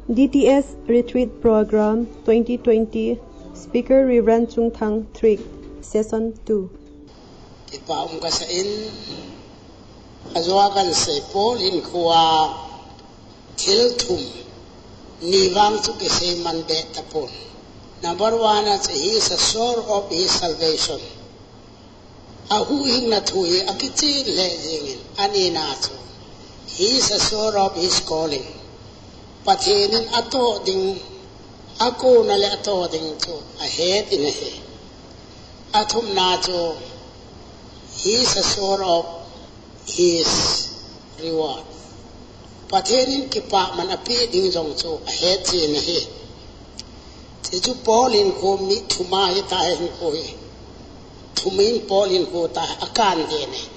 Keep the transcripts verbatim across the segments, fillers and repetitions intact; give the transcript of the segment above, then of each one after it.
D T S Retreat Program twenty twenty, Speaker Reverend Chungthang Trick, Session two. Kipa um kasa in, ajo a kahin sei Paul hinkho a thil thum ni vang chu kisei man be tapon. Number one, a chu, he is a sure of his salvation. Ahuhhingna thu hi akichen lheh jingin, anina chu, he is a sure of his calling. Pathen in atoh ding, akouna le atoh ding chu ahet in ahi. Athumna chu, he is a sure of his reward. Pathen in kipah man apeh ding jong chu ahet chen ahi. Hichu Paul hinkho mi thum a hita hinkho hi. Thum in Paul hinkho ta akan den ahi.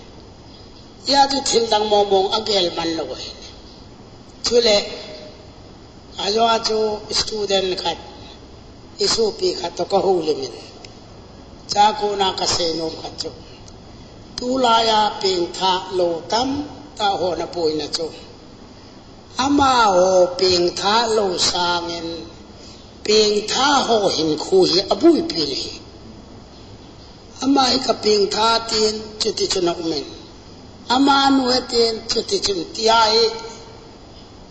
Hia chu thil dang mong mong agel man lou ahi. Chule, ajo a chu student khat, isopi khat toh kahoulim in, chakona kasei nom khat chu, tulai a pengthah lou tamtah ho naboina chu, amaho pengthah lou sangin pengthah ho hinkho hi abuipi ahi. Ama hi kapengthah tin chuti chun aumin, amanu hi tin chuti chun tia hi,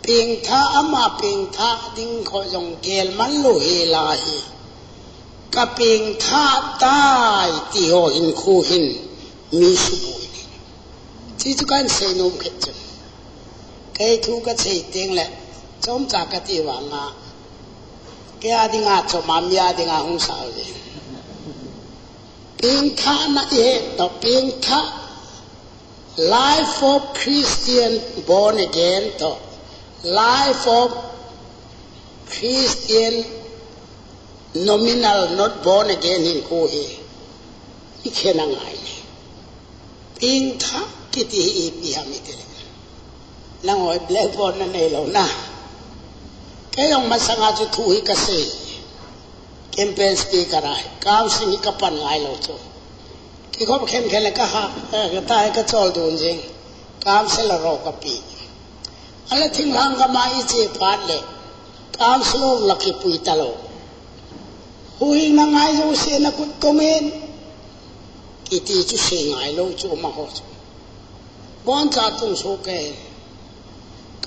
pengthah, ama pengthah ding kho jong gel man lou hel ahi. Kapengthah tai ti ho hinkho hin mi suboi ahi. Hichu kahin sei nom khat chu, kei thu kasei teng le chomcha kati vanga, kei a dinga chom a, mi a dinga hung sao le. Pengthahna ihet toh, pengthah, life of Christian born again toh, life of Christian nominal, not born again hinkho hi ikhen angai. Pengthah kiti hi ipi ham itile, nangho blackboard nanei lou na. Kei jong masanga chu thu hi kasei. Campaign speaker a, counseling hi kapan ngai lou chu. Kikhop khen khen le kaha, eh, kata hi kachol dun jing. Counselor ho kapi. Ahile thinglhang gam a iche phat le, counselor la kipui talou. Huhhingna ngai jouse nakhut tong in, kiti chu sei ngai lou chu amaho chu. Boncha tungsoh kei.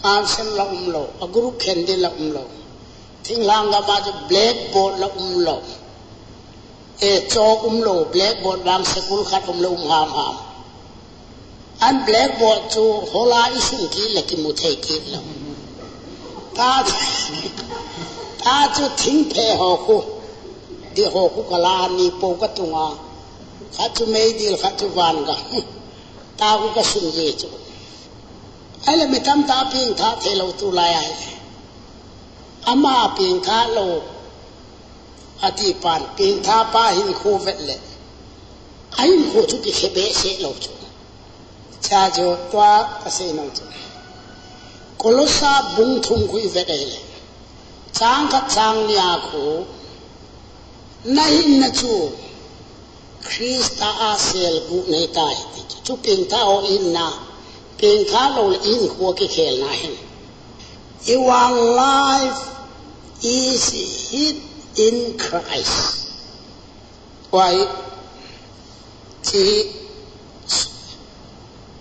Counselor la umlou, a group khen ding la umlou. Thinglhang gam a chu blackboard la umlou. E, chalk umlou, blackboard vang school khat umlou um ham ham. An blackboard chu hola isun kit le kimu thei kit lou. Ta, ta chu thingphe ho khu, di ho khu kala ni po katunga. Khat chu meidil, khat chu vanga. Ta khu kasun ji chu. Ahile mi tamtah pengthah theilou tulai ahi. Ama pengthah lou ati pan, pengthah pa hinkho vet le, ahinkho chu kikhe behseh lou chu. Cha chu tua kasei nom chu, Kolosa bung thum khu ivet ahile, chang khat chang ni a khu, nahinna chu Christa a selguh nahitai ti chu, pengthah ho hinna, pengthah lou le hinkho kikhelna hin. Your life is hid in Christ. Why? Chi,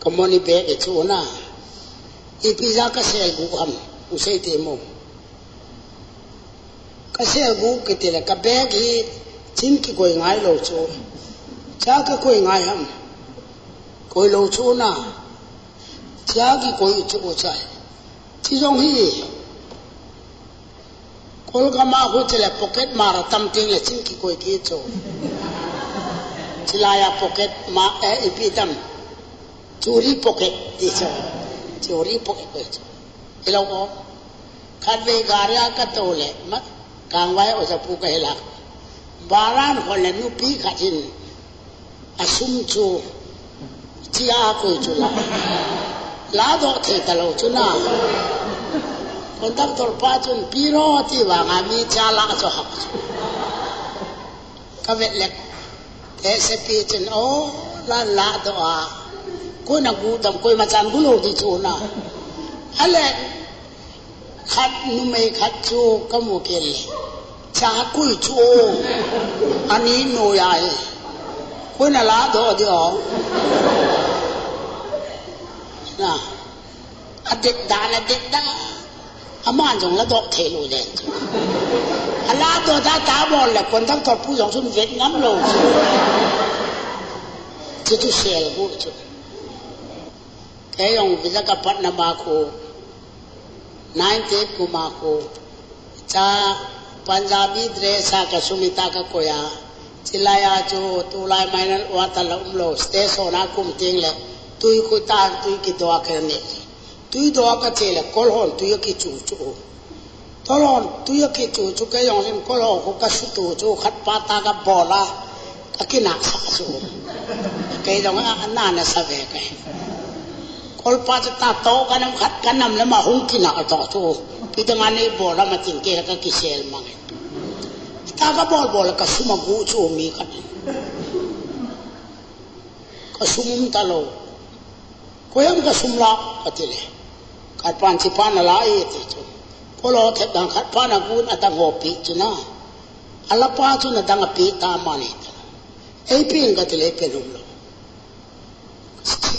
kamoni be e chu na. Ipi ja kaselguh ham, u sei te mo. Kaselguh kiti le, ka bag hi chin kikoi ngai lou chu. Cha kakoi ngai ham. Koi lou chu na. Cha kikoi chu u chai. Chi jong hi. Kol gam a khu chule pocket mara tam teng le chin kikoi kit chu. Chilai a pocket ma, eh, ipi tam. Churi pocket ti chu. Churi pocket koi chu. Hilou o. Khatvei gari a katou le, ma, Kangvai oja pu kahilha. Baran hon le nupi khat hin. Asum chu, chia koi chu la. Ladoh thei talou chu na. Conductor pa chun, "Piro," ti vanga mi cha la chu hak chu. Kavet le, te se pi chun, "O, la ladoh a. Koi na gu dam, koima chan gu lou di chu na." Ahile, Khat numei khat chu ka mu kit le. Cha kui chu o. Ani noiya hi. Koi na la doh di o. Na. A det dan, a det dan. Aman jong la doh thei lou le chu. A la doh da ta bol le conductor pu jong chun vet ngam lou chu. Chu chu sel bu chu. Kei jong visa ka pat na ma khu. Ninety-eight kum a khu. Cha Punjabi dress a ka sumita ka koi a. Chilai a chu tulai mineral water la um lou. Station a kum ting le. Tui khu ta tui ki doh a ka ne. Tui doh a ka che le kol hon tui a ki chu chu. Kol hon tui a ki chu chu kei jong len kol hon khu ka su tu chu khat pa ta ka bol a. Ka kina sa chu. Kei jong a na na sa ve kei. Kol pa chu ta to ka nam khat ka nam le ma hung kina to chu. Pi ta nga nei bol a ma ting kei ka ki sel mang. Ta ka bol bol ka sum a gu chu mi ka. Ka sum um ta lou. Koi ham ka sum la, ka ti le. Khat pan chi pan a la e ti chu. Kol ho thet dang khat pan a gun a dang ho pi chu na. A la pa chu na dang a pi ta ma ni ta. Ei pi ka ti le pe lum lou.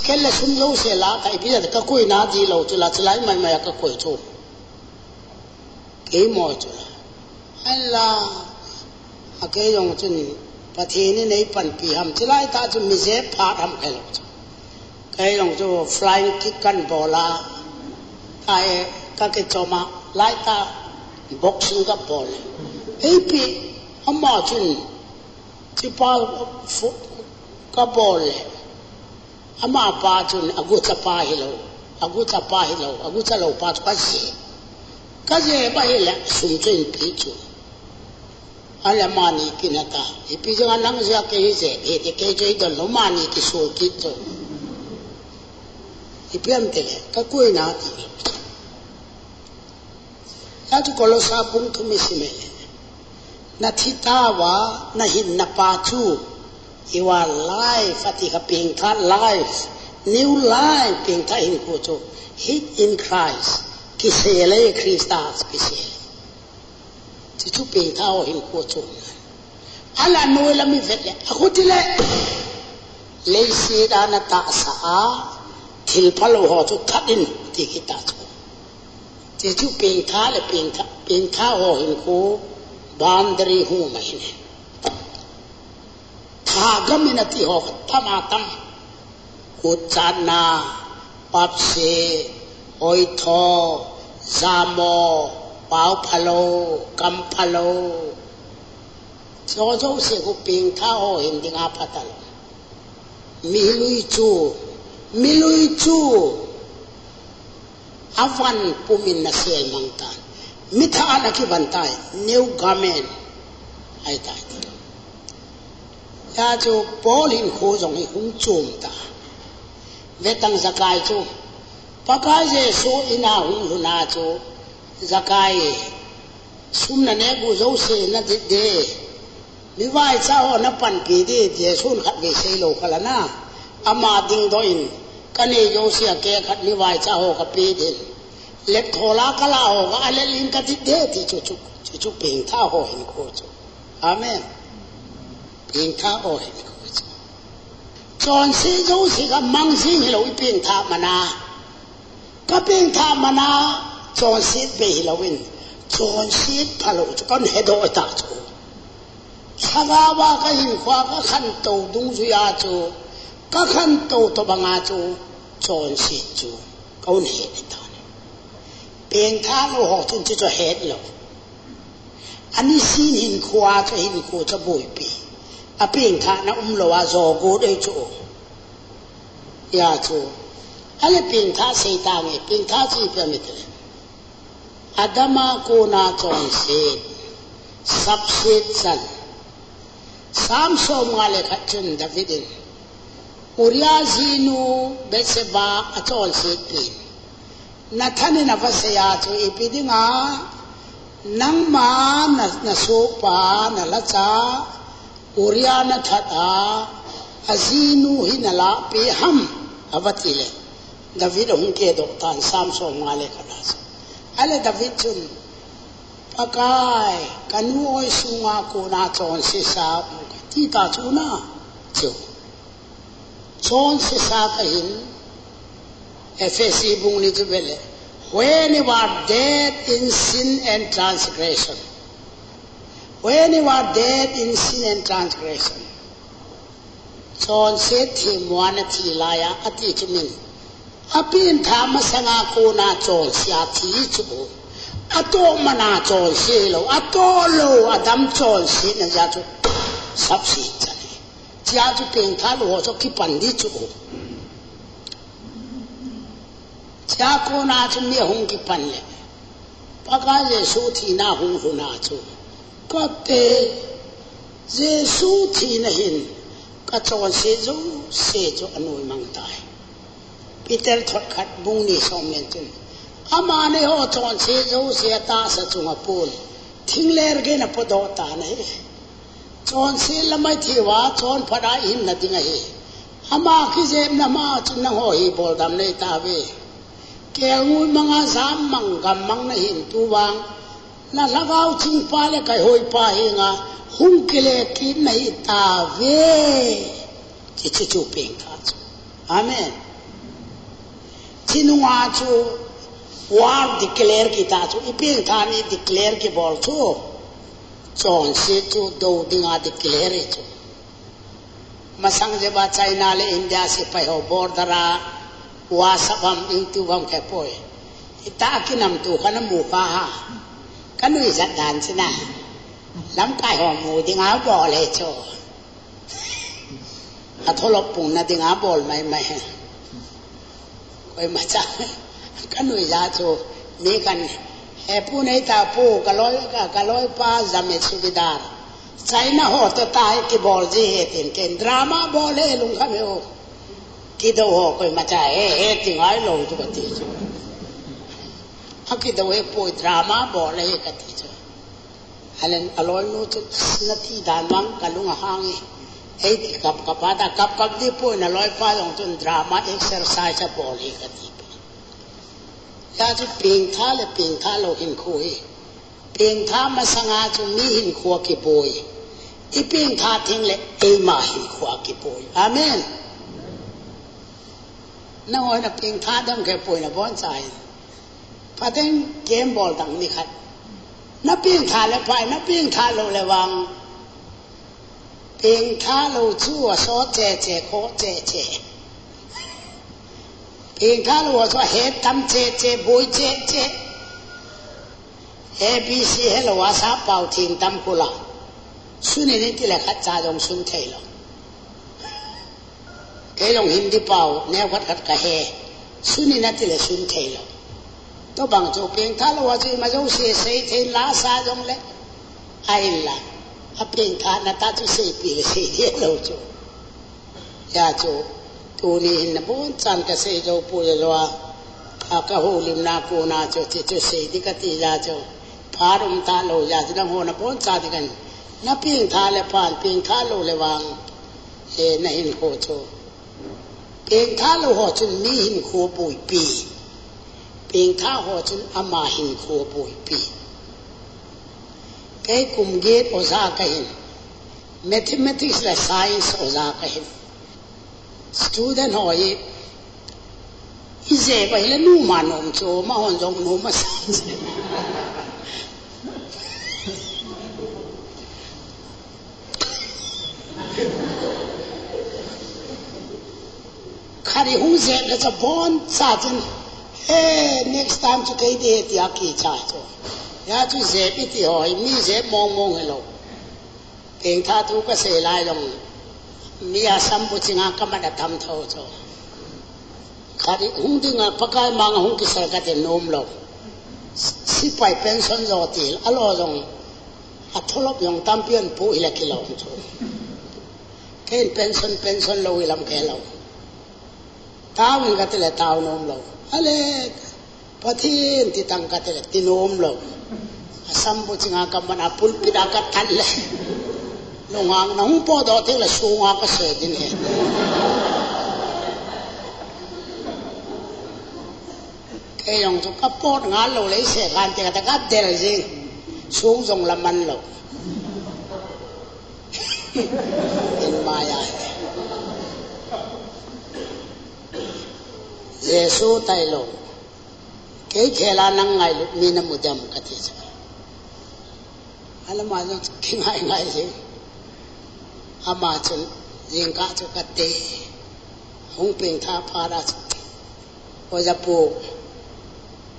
Kel le sum lou se la ka i pi ka koi na di lou chu la chi lai mai mai a ka koi chu. Kei mo chu la. Ala. A kei jong chun Pathen in ei panpi ham. Chilai ta chu mi jep phat ham kei lou chu. Kei jong chu flying kick kan bol a. Ka e, ka kichom a. Lai ta boxing ka bol. Ei pi ama chun chipa fu-, ka bol le. Ama pa chun a gucha pa hi lou, a gucha pa hi lou, a gucha lou pa chu ka je. Ka je ba hi le sum chu in pi chu. A le mani kina ta. I pi jong a nang je a kei je, he te kei je i don lou mani ki sul ki chu. I pi am te le, ka koi na ti. Atu Kolosa bung thum i sim e. Na thi ta uva, na hinna pa chu. Your life, ati kha pengtha life. New life, pengtha hinkho chu. Hid in Christ. Kisei le Christa, kisei le. Chu chu pengtha ho hinkho chu. A la noi lam i vet le. A khu ti le. Leiset a na tahsa a. Thil phalou ho chu that in ti kita chu. Chu chu pengtha le pengtha, pengtha ho hinkho boundary hung mai ne. Thagam in ati ho tam a tam. Kutchatna, papse, oitho, jamo, pao phalou, kam phalou. Chu jouse khu pengtha ho hin ding a pha talou. Milui chu, milui chu. A van pum in na sel mang tan. Mitha a na ki van tai. New garment. Ai tai. Ya chu Paul hinkho jong hi hung chom ta. Ve tang Zakai chu. Pakai Jesu in a hung lhun a chu. Zakai. Sum na neh gu jouse na dit de. Mi vaicha ho na panpi di, Jesun khat vei sei lou kha la na. Ama dingdoh in, ka nei jouse a keh khat mi vaicha ho ka pe ding. Lep thola ka la ho ka a lel in ka dit de ti chu chu, chu chu pengtha ho hinkho chu. Amen. Pengtha ho hinkho chu. Chonset jouse ka mang jing hilou i pengtha man a. Ka pengtha man a chonset be hilou in, chonset phalou chu kan hedoh ta chu. Lhagao a ka hinkho a ka khantou dungjuia chu, ka khantou tobang a chu, chonset chu, ka un het ta. Pengtha lou ho chun chu chu het lou. Ani sin hinkho a chu hinkho chu boipi. A pengthahna umlou a jo got ei chu. Ya chu. Ale pengtha sei tange, pengtha chu ipi ham itile. Adam a kona chonset, sapset chan. Sam som nga le khat chun David in. Uriah jinu Bathsheba a chonset pin. Nathan in a va sei a chu ipi dinga, nangma na, na sohpa, na lacha, Uriah na that a, a jinu hi na lahpeh ham, a va ti le. David a hung kedoh tan Sam som nga le khat a chu. Ale David chun, Pakai, kanu oi sunga kona chonse sa, ti ta chu na, chu. Chonse sa kahin, Ephesi bung ni chu vele. When you are dead in sin and transgression. When you are dead in sin and transgression. Chonse themmo a nathi laiya, ati chu min. Apengtha masanga kona chonse a thi chu. Atoh mana chonse lou, atoh lou, adam chonse na jeh chu. Sapsi chani. Chea chu pengtha lou ho chu kipan di chu. Chea kona chu mi ahung kipan le. Pakai Jesu thina hung lhun a chu. Kate, Jesu thina hin, kachonse jouse chu anoimang tai. Peter thot khat bung ni som len chun. Amani ho chonse jouse atahsa chunga pon. Thingler geiyin apodoh tan ahi. Chonse lamai thiuva, chonphat a ihinna ding ahi. Ama kijepna ma chun nangho hi boldam nei tauve. Kelngoi manga jam mang gam mang nahin tuvang. Na lhagao chingpa le kaihoipa henga hung kile kit nahi tauve. Hiche chu pengtha chu. Amen. Chinunga chu war declare kita chu. Ipengtha ni declare kibol chu. Chonse chu do dinga declare chu. Masang jeh a China le India sepai ho border a WhatsApp ham, YouTube ham khe poi. Ita kinam tu kana mu kha ha. Kanuijat dan china. Lamkai ho mu dinga bol e chu. Atholop pung na dinga bol mai mai he. Koima cha. Kanuija chu. Mi kan. He pu nei ta pu kaloi ka, kaloipa James Subedar. China ho toh tai kibol ji he tin ken drama bol e lungkham e o. Kidou ho koima cha he he ti ngai lou chu kati chu. Akidou he poi drama bol e kati chu. Alen aloinu chu nati dan vang kalung ahang e. Eiti kap kap a ta kap kap di poi naloipa jong chun drama exercise abol e kati. Hia chu pengtha le pengtha lou hinkho hi. Pengtha masanga chu mi hinkho kiboi. Ipengtha theng le eima hinkho kiboi. Amen. Nangho na pengtha dang khe poi nabonchauve. Phateng kembol dang ni khat. Napengtha le phai, napengtha lou le vang. Pengtha lou chu asot cheche, khoh cheche. Pengtha lou chu ahet tam cheche, boi cheche. A B C helou a sappao thing tam kula. Sun in iti le khatcha jong sun thei lou. Kei jong Hindi pao, neo khat khat kahe. Sun in ati le sun thei lou. Tobang chu pengtha lou a chu ima jouse sei thei la sa jong le. Ahinla. Apengtha na ta chu seipi le sei thei lou chu. Hia chu. Tuni hin nabonchan kasei jou poi lou a. A kahoulimna kona chu, chu, chu sei di kati hia chu. Phat um talou hia chu nangho naboncha di kan. Napengtha le phat, pengtha lou le vang. E, nahinkho chu. Pengtha lou ho chun mi hinkho boipi. Pengtha ho chun ama hinkho boipi. Kei kum get oja kahin. Mathematics le science oja kahin. Student ho hi, ijep a hile nom a nom chu, amahon jong nom asa. Khat hi hung jep le chu aboncha chun, eh, next time chu kei ding ahi tia kicha chu. Hia chu jep iti ho hi, mi jep mong mong hilou. Pengtha thu kasei lai jong, mi asam bu chinga kamat atam tho chu. Khat hi hung dinga Pakai manga hung kisel kati nom lou. Sepai pension jo til, alo jong, atholop jong tampi ahin pu hile kilom chu. Kei pension, pension lou hilam kei lou. Tao in kati le tao nom lou. Ale, Pathen ti tang kati le ti nom lou. Asam bu chinga kamat a pulpit a katan le. Lunghang na hung podoh thei le sunga kasei ding ahi. Kei jong chu ka pot ngal lou le, se kan te ka ta ka del jing. Sung jong la man lou. In maya. Jesu tailou. Kei khela nang ngailut mi na mu dem ka ti chu. Alama jong chu kingai ngai jing. Ama chun jingkah chu ka te. Hung pengtha phat a chu. Oja pu.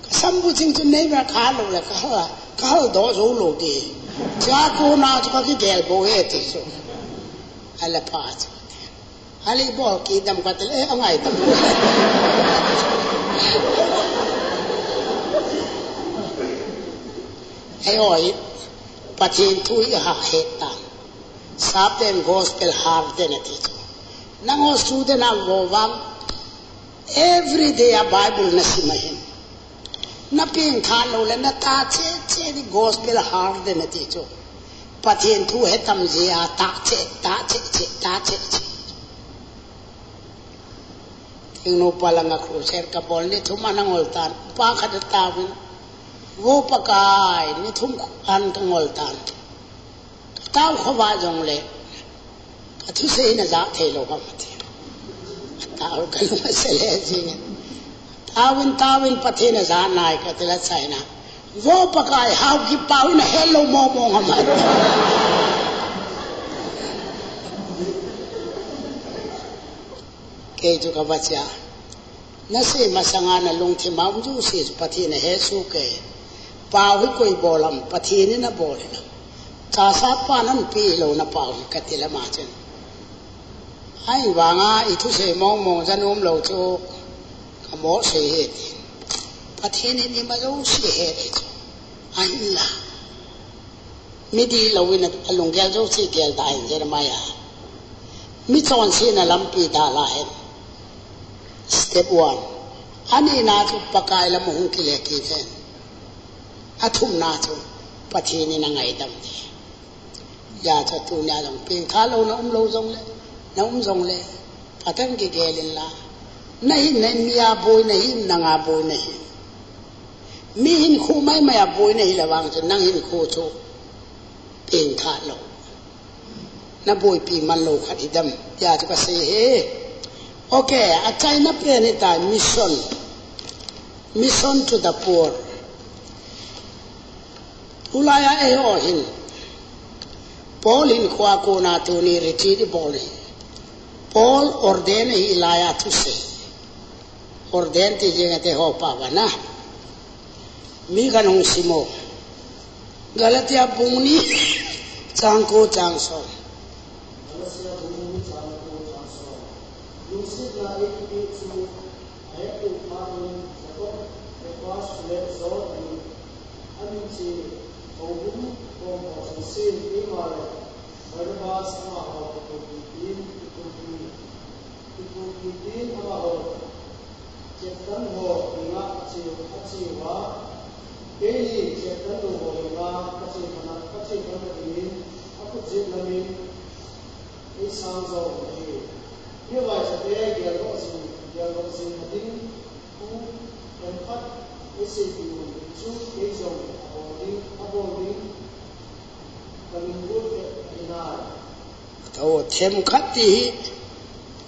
Ka sambu ching chu nei ba kha lou le ka hal, ka hal doh jou lou ti. Cha ko na chu ka kigel bou e ti chu. Ala pha chu. Ali bol kidam ka ti le, eh, angai tam. Ei oi, Pathen thu i ha het tan. Sap ten gospel har den ati chu. Nangho student a vo vang, every day a Bible na sim a hin. Na pengtha lou le na ta che che di gospel har den ati chu. Pathen thu he tam je a ta che, ta che che, ta che che. Thingnu pa langa crusade ka bol ni thum ana ngol tan. Pa khat a tauvin. Vo Pakai, ni thum an ka ngol tan. Ka tau khovah jongle, ka thusei na ja thei lou ham ti. Tau ka lung a se le jing. Tauvin, tauvin Pathen a ja nai ka ti la chai na. Vo Pakai, hao kipau in a hello mo mo ngam. Kei chu ka va chia. Na sei masanga na lungthim a um jouse chu Pathen a he su ke. Pau hi koi bol ham, Pathen in a bol in a. Chasa pa nan pi lou na pau hi ka ti le ma chen. Ahivanga i thusei mong mong jan um lou chu ka mo sei he ti. Pathen in ima jouse he ti chu. Ahinla. Mi dihlou in a lunggel jouse gel da in Jeremiah. Mi chonsetna lampi dalha hen. Step one. Anina chu Pakai lam hung kile kit hen. Athumna chu Pathen in a ngaidam ti. Hijeh chun tunia jong pengtha lou na um lou jongle, na um jongle, Pathen kigel in la. Na hin na hin mi a boi na hin, nang a boi na hin. Mi hinkho mai mai a boi na hi le vang chu nang hinkho chu pengtha lou. Na boipi man lou khat hidem. Hijeh chun ka sei e. Okay, achaina pen hita mission. Mission to the poor. Tulai a eiho hin. Paul hinkho a kona tuni retreat i bol hi. Paul ordain ahi lai a thusei. Ordain ti jeng ate ho pa vana. Mi kan hung sim o. Galatia bung ni chang ko chang som. Galatia bung ni chang ko chang som. Lungsetna eipeh chu ahettoh phat in Jacob, Cephas le John ahi. Amin che houbung kom ho chengse in keima le Barnabas amaho kithopin, kithopin, kithopin amaho Cheptan ho henga acheu, acheu a, keini cheptan lou ho henga kache khana, kache khana dingin akhut jet lamin eisang jong ahi. Hivaichate geldoh jing, geldoh jing nading thu themkhat eiseipeh un, hichu kei jong abol ding, abol ding kalunglut ahi nai. Tho, themkhat ti hi,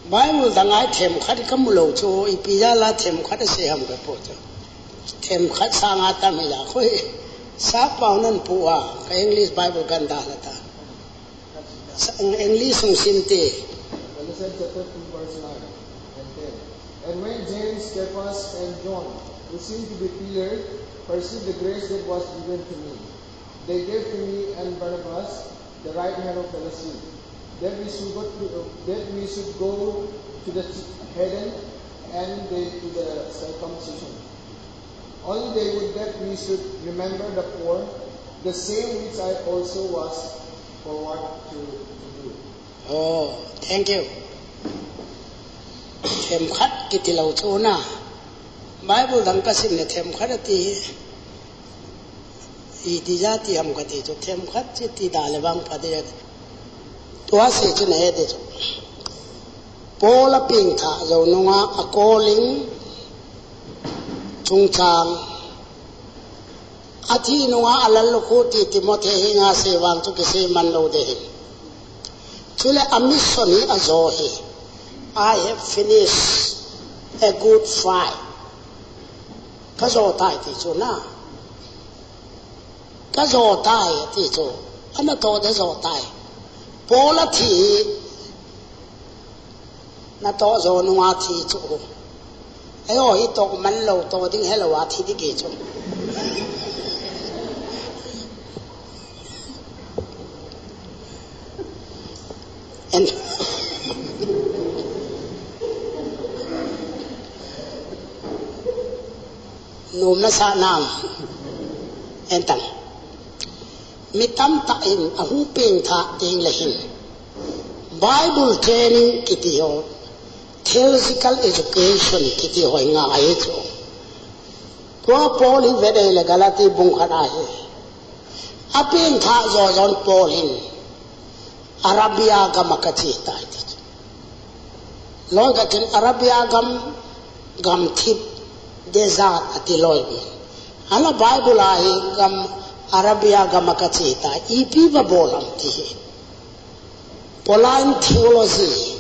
Bible dang a themkhat kamu lou chu, ipi jal a themkhat asei ham kapo chu. Themkhat sanga tam hija, koi, sap pau nan pu a, ka English Bible kan dalha ta. Sa-, English hung sim te. Galatians chapter two, verse nine and ten. And when James, Cephas, and John, who seemed to be pillars, perceived the grace that was given to me, they gave to me and Barnabas the right hand of fellowship, that we should go to, that we should go to the heathen and they to the circumcision. Only they would that we should remember the poor, the same which I also was forward to, to do. Oh, thank you. Themkhat kiti lou chu na. Bible dang kasim le themkhat ati. Iti jat ti ham kati chu themkhat chu ti da le vang pha ding. Tua sei chu na he ding chu. Paul a pengthah jou nunga a calling Chungchang. Athi nunga alal lukhu ti Timothy henga sei vang chu kisei man lou ding ahi. Chule a mission hi ajo ahi. "I have finished a good fight." Kajo tai ti chu na. Kajo tai ti chu. Ana toh de jo tai. Paul athi hi natoh jo nunga thi chu. Eiho hi toh man lou, toh ding helou a thi ding ahi chu. En. Nom nasa nam. En tang. Mi tamtah in ahung pengthah ding le hin Bible training kiti ho, theological education kiti ho i ngai chu. Tua Paul hi ve dei le Galati bung khat ahi. Apengthah jo jon Paul hin Arabia gam a kache tai ti chu. Loi khat chun Arabia gam, gamthip, desert ati loi. Ahinla Bible a hi gam, Arabia gam a kache tai. Ipi va bol ham ti hi. Pauline theology,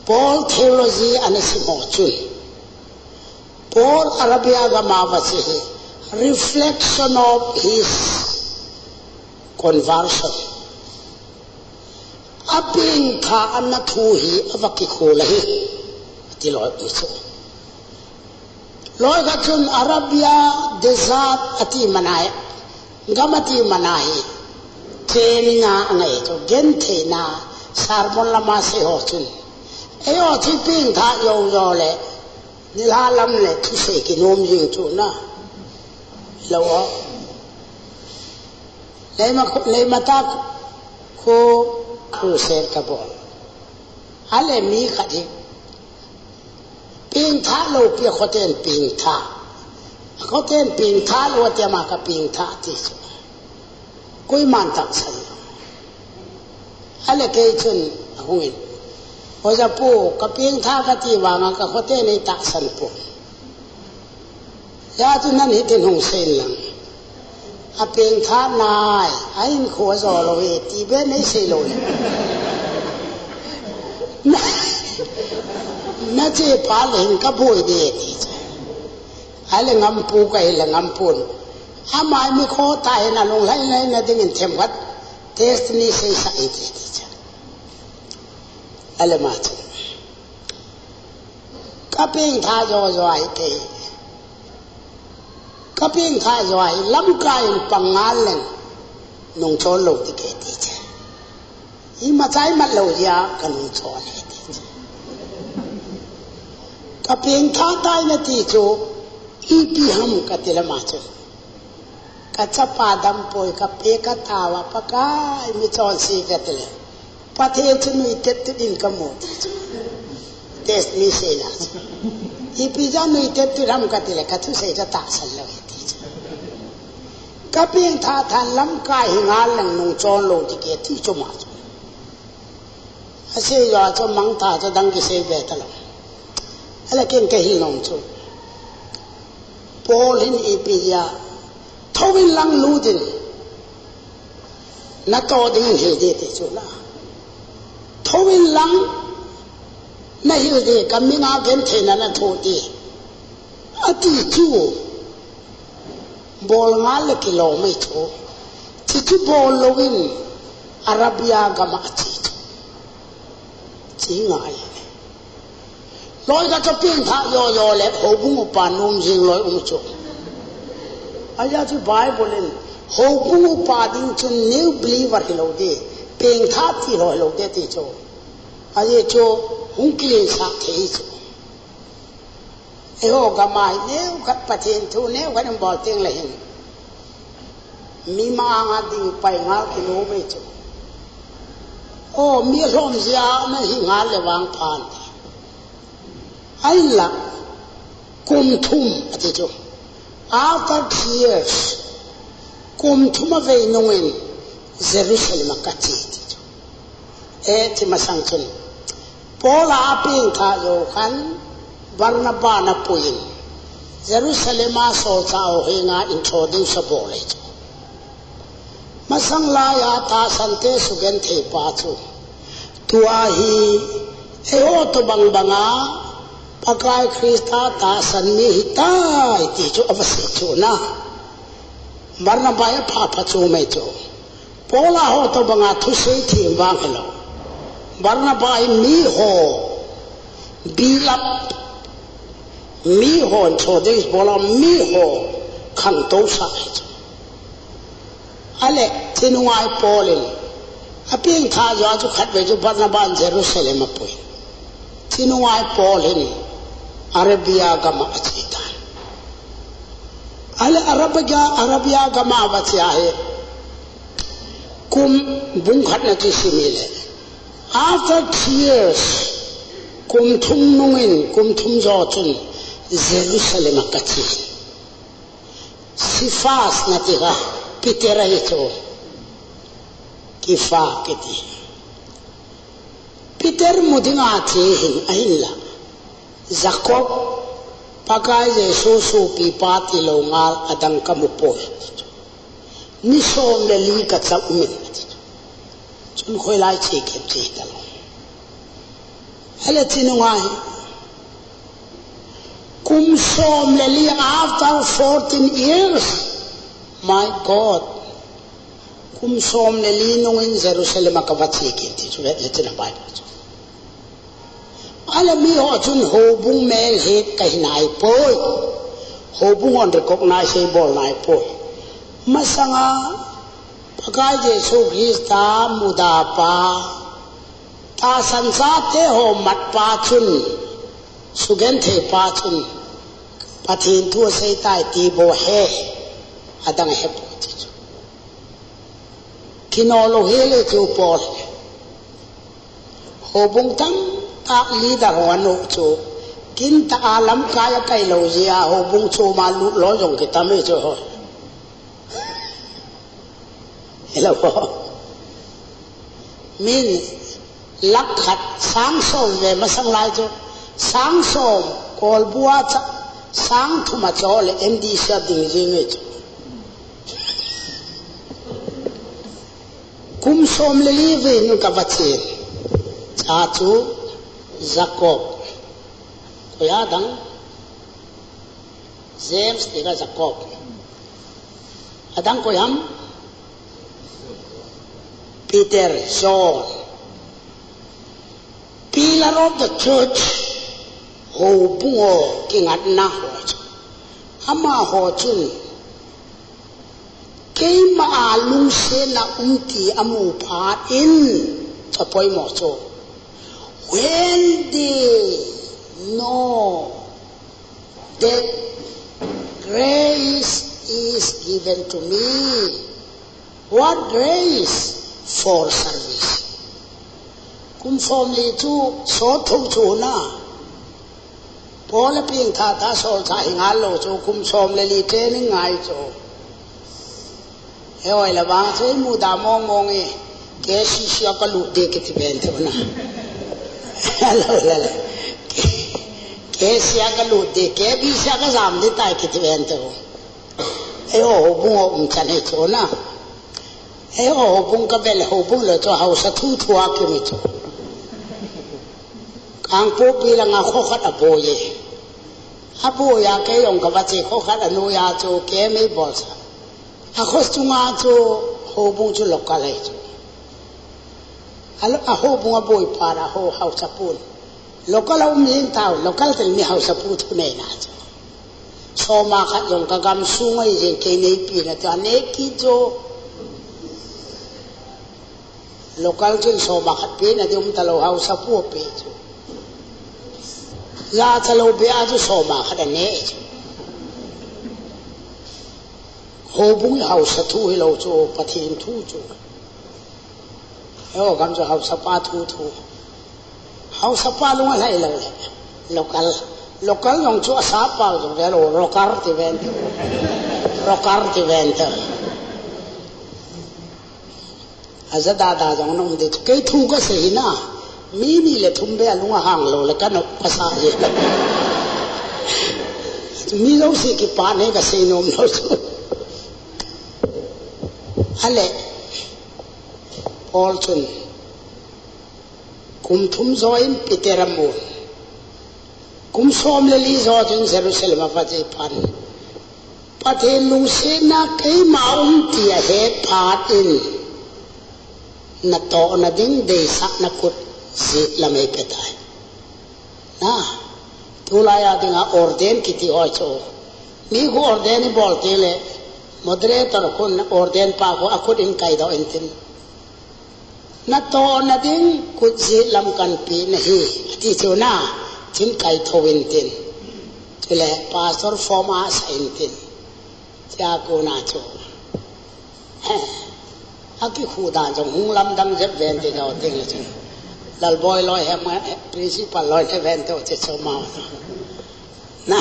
Paul theology ana sim ho chun. Paul Arabia gam a va che hi reflection of his conversion. Apengthah ana thu hi ava kikhol ahi. Ati loi pi chu. Loi khat chun Arabia desert ati man ahi. Gam ati man ahi. Training a angai chu gentheina sermon lama sei ho chun. Eiho chu pengthah jo jo le. Nilhah lam le thusei kinom jing chu na. Lou o. Leima khu, leima ta khu, khu, crusade kabol. Ahile mi khat hi. Pengthah lou pi a khoten pengthah. A khoten pengthah lou ati ama kapengthah ti chu. Koiman tahsan lou. Ahile kei chun ahung in. Oja pu, kapengthah kati vanga ka khoten ei tahsan pon. Hijeh chun nang hitin hung sei in lang. Apengthah nai, a hinkho ajo lou e, ti beh nei sei lou le. Na, nache pa le hin kaboi de ti chu. Ahile ngampu kahi le ngampun. Ama hi mi kho tah hin alung lhai lhai na dingin themkhat test ni seisah hite ti chu. Ahile ama chu. Kapengthah jo jo ahi kei. Kapengthah jo ahi lamkai in pang ngal leng nungchon lou ding ahi ti chu. Imacha imat lou jeh a kanungchon ahi ti chu. Kapengthah tai nati chu ipi ham kati le ama chu. Kachapa dampoi, kapeh katao a Pakai michonse kati le. Pathen chu nuitet tut in kamu ti chu. Test ni seina chu. Ipi jeh a nuitet tut ham kati le, kathusei chu tahsan lou ahi ti chu. Kapengthah than lamkai hi ngal leng nungchon lou ding ahi ti chu ama chu. Asei jo chu mangthah chu dang kisei be talou. Ahile ken kahil nom chu. Paul hin ipi jeh a. Thou in lang lut in. Natoh ding in hil ding ti chu na. Thou in lang nahil ding, kaming a gentheina nathoh ding. Ati chu. Bol ngal le kilom ahi chu. Chuchu bol louvin Arabia gam a ache chu. Chu ngai. Loi khat chu pengthah jo jo le houbung upa nom jing loi um chu. Ajeh chu Bible in houbung upa ding chun new believer hilou ding. Pengthah ti lou hilou ding ti chu. Ajeh chu hung kilensah thei chu. Eiho gam a hi neokhat Pathen thu neokhat in bol teng le hin. Mi ma-anga ding pai ngal kilom ahi chu. O, mi alhom jeh a nahi ngal le vang phan ti. Ahinla, kum thum ati chu. After three years, kum thum avei nungin Jerusalem a kache ti chu. E, ti masang chun. Paul a apengthah jou khan Barnaba ana puiyin. Jerusalem a solchah ho henga introduce abol e chu. Masang laiya tahsan te sugenthei pa chu. Tua hi eiho tobang banga Pakai Christa tahsan mi hitai ti chu avasei chu na. Barnaba hi apha pha chu mai chu. Paul a ho tobanga thusei thim vang hilou. Barnaba hi miho build up, miho introduce bol a, miho khangtou sah hi chu. Ale, chinunga hi Paul in apengtha joh a chu khatvei chu Barnaba in Jerusalem apui. Chinunga hi Paul hin Arabia gam a ache tan. Ale, Arabia, Arabia gam a avache a hi kum bung khat na chu sim hile. After three years, kum thum nungin, kum thum joh chun Jerusalem a kache. Cephas nati kha, Peter ahi chu. Kepha kiti. Peter mu dinga che hin ahinla, Jacob, Pakai Jesu sopipa tilou ngal adang kamu poi. Ni som le li kacha umin ati. Chun khoilai che kem che talou. Hele, chinunga hi kum som le li, after fourteen years. My God. Kum som le li nungin Jerusalem a kavache kit ti chu vet le tina Bible chu. Ale, miho chun houbung melhet kahi naipoi. Houbung hon recognize eibol naipoi. Masanga Pakai Jesu Christa muda pa, tahsan chate ho mat pa chun, sugenthei pa chun, Pathen thu asei tai ti bou ahi, adang ahepoi ti chu. Kinol lou hile chu Paul. Houbung tamtah leader ho anu chu, kintah a lamkai akai lou jeh a houbung chom a lut lou jong kitam e chu ho. Hello. Min lakh khat sang som ve masang lai chu. Sang som kolbua cha sang thum a cho le M D C a ding jing e chu. Kum som le li vei nu kavache. Cha chu Jacob. Koi adang? James ti kha Jacob. Adang koi ham? Peter, John. Pillar of the church, houbung ho kingatna ho chu. Amaho chun keima a lungsetna um ti amu phat in, apoimo chu. When they know that grace is given to me. What grace? For salvation. Kum som li chu sot thou chu na. Paul a pengtha tah solchah hi ngal lou chu kum som le li training ngai chu. He oi la vang chu imu da mong mong e. K C C a kalut ding kiti ven thou na. Hello, la la. K C a kalut ding, K B C a kajam ding tai kiti ven thou. Eiho houbung a um chan hi chu na. Eiho houbung kavel houbung le chu haosa thu thu a kimi chu. Kangpokpi langa kho khat aboi e. Aboi a kei jong kavache kho khat anoiya chu kei mei bolsa. Akho chunga chu houbung chu local ahi chu. A lo-, a houbung aboipa a ho haosapu. Local a um jing tau, local teng mi haosapu thuneina chu. Soma khat jong kagam sung ahi jeng kei neipi na chu, anei kit jo. Local chun soma khat pe na ding um talou, haosapu pe chu. Jachalou beh a chu soma khat anei chu. Houbung hi haosa thu hilou chu, Pathen thu chu. Eiho gam chu haosapa thu thu. Haosapa lung alhai lou le. Local. Local jong chu asapa jong velou, rocker ti ven. Rocker ti ven ta. Aja da da jong nom de chu. Kei thu kasei hi na. Mi ni le thum beh a lung ahang lou le kanop kasa je. Mi jouse kipah nei kasei nom lou chu. Ale, Paul chun kum thum jou in Peter amun. Kum som le li jou chun Jerusalem avachai phat in, Pathen lungsetna keima um ti ahet phat in, natohna ding deisahna kut jet lam eipe tai. Na, tulai a dinga ordain kiti ho chu. Mi khu ordain ibol teng le, moderator khun ordain pa khu akhut in kaidoh intin. Natohna ding kut jet lam kanpe nahi, ati chu na, tin kaitho intin. Chule, pastor form asah intin. Tia kona chu. Akikhuh dan jong hung lamdang jep ven te jo teng le chun. Lalboi loi hem, principal loi le ven te che cho ma. Na.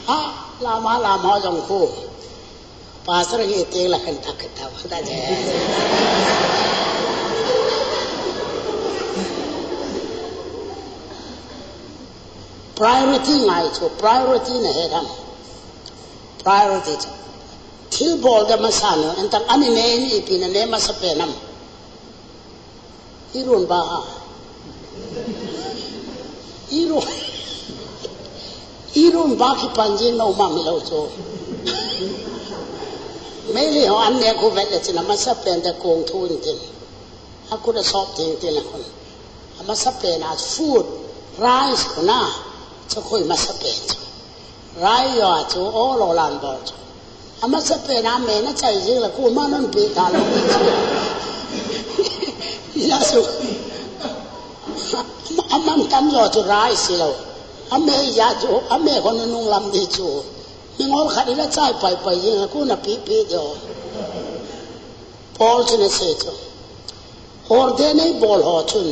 Ha, lama, lama jong khu. Pastor nge teng la khen tak ta ba da je. Priority ngai chu, priority nahet ham. Priority chu. Thil bol da masa no, entang ani ne ni ipi nane masapen ham. Irun ba ha. Irun. Irun ba kipan jing na uma mi lou chu. Meilhei ho an ne khu vet le chun amasapen da kong thu intin. Akhut asop teng teng le khun. Amasapen a food, rice khu na, chu khu imasapen chu. Rice jo a chu, o lo lan bol chu. Amasapen a me na chai jing le, kuma non pe ta lou. Ija chu. Aman tam jo chu rice lou. Ame ija chu, ame khu nunung lam di chu. Mi ngol khat ila chai pai pai jing le, khu na pi pi jo. Paul chun asei chu. Ordain eibol ho chun.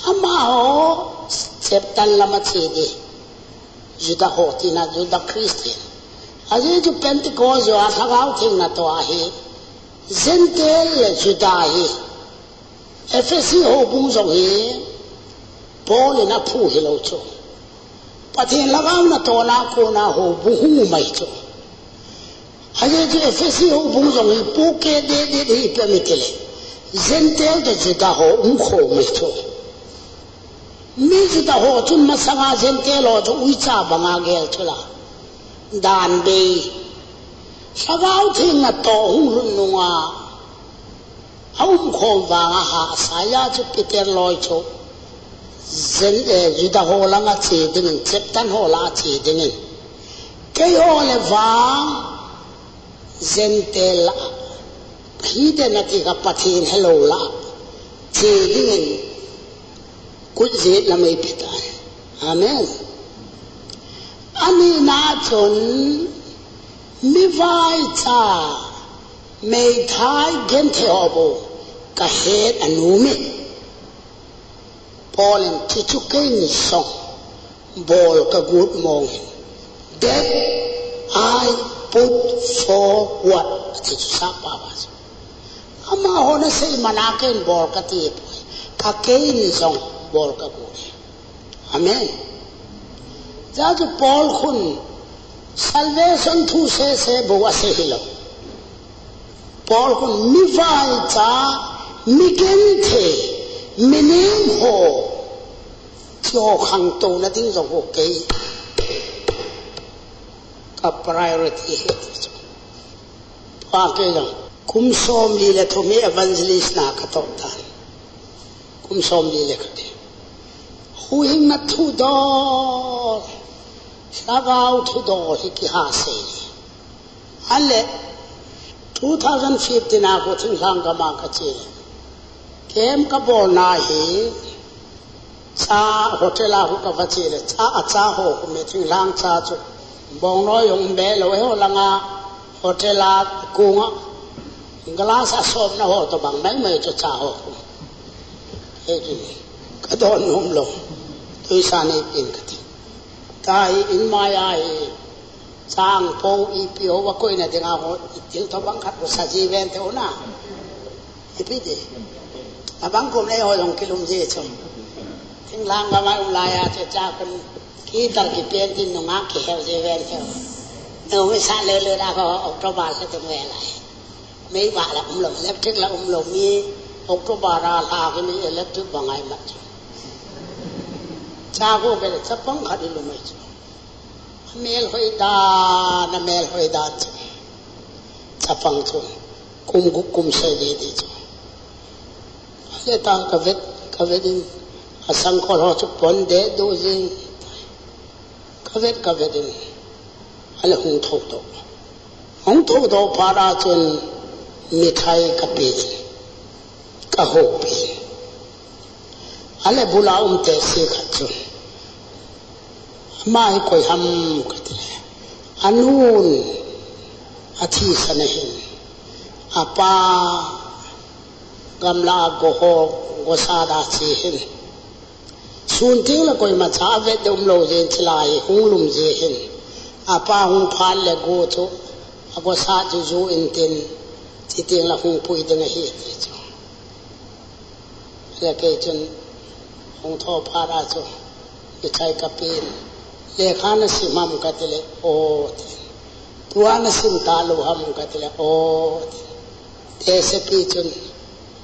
Amaho Septan lama che di. Juda ho tina, Juda Christian. Ajeh chu Pentecost jo a Lhagao Theng natoh ahi. Gentile le Juda hi. Ephesi houbung jong hi. Paul in aphu hilou chu. Pathen Lhagao natohna kona houbung hung um ahi chu. Ajeh chu Ephesi houbung jong hi pohkeh deh deh hi ipi ham itile, Gentile toh Juda ho umkhom ahi chu. Mi Juda ho chun masanga Gentile ho chu uicha banga gel chu la. Dan bei. Lhagao Theng natoh hung lhun nunga. Aumkhom vanga hahsa a chu Peter loi chu. Jen, eh, Juda ho langa che dingin, Septan ho la che dingin. Keiho le vang, Gentile la. Hiding nati kha Pathen helou la. Che dingin. Kut jet lam eipe tai. Amen. Anina chun mivaicha meithai genthei ho bou kahet anom e. Paul in chuchu kei ni song bol kagot mong in. That I put forward. Chuchu sapa ba. Amaho nasei mana kei in bol kati poi. Ka kei in jong bol kagot e. Amen. Hijeh chun Paul khun salvation thu sese bou asei hilou. Paul khun mivaicha, migenthei, minemho, chu khangtou na ding jong ho kei. Ka priority hi. Pa kei jong. Kum som li le thum hi evangelist na katoh tan. Kum som li le khat hi. Huhhingna thudol. Lhagao thudol hi kiha sei. Ale, two thousand fifteen a khu thinglhang gam a kache. Camp kabol na hi. Cha hotel a khu kava che le, cha, acha ho khu me thinglhang cha chu. Bongnoi jong um be lou, eiho langa hotel a kong a. Glass a sopna ho tobang mai mai chu cha ho khu. Hiti, kadon nom lou. Tuisa neipeh in kati. Tahi in mai a hi. Chang po ipi ho va koina dinga ho, thil tobang khat khu sa ji ven te ho na. Ipi ti. Abang kum le ho jong kilum ji chu. Thinglhang gam a um lai a chu cha khun kitar kipen tin nungah kihel je ven chu. Nungah sa le le da ko October sa tung ve lai. Mei ba la um lo, electric la um lo mi October a la ki mi electric ba ngai mat chu. Cha ko be le chapang khat i lu mai chu. Mel hoi da, na mel hoi da chu. Chapang chu. Kum gup kum sagi di chu. Ale ta ka vet, ka vet in, a sangkhol ho chu pon de do jing. Ka vet, ka vet in, ale hung tho to. Hung tho to para chun mithai ka pe in, ka ho pe in. Ale bula um te si khat chun. Ama hi koi ham ka ti le. Anun a thi sa na hin. Apa gamla go ho, go sa da chi hin. Sun ting la koima cha vet de um lo jin chi lai hung lum je hin. Apa hung phat le go chu a go sa chu ju in tin chi ting la hung pui ding a hi ti chu. Le kei chun hung tho phat a chu i chai ka pin. Lekha na sim ham ka ti le o ti. Tua na sim ta lo ham ka ti le o ti. Te se pi chun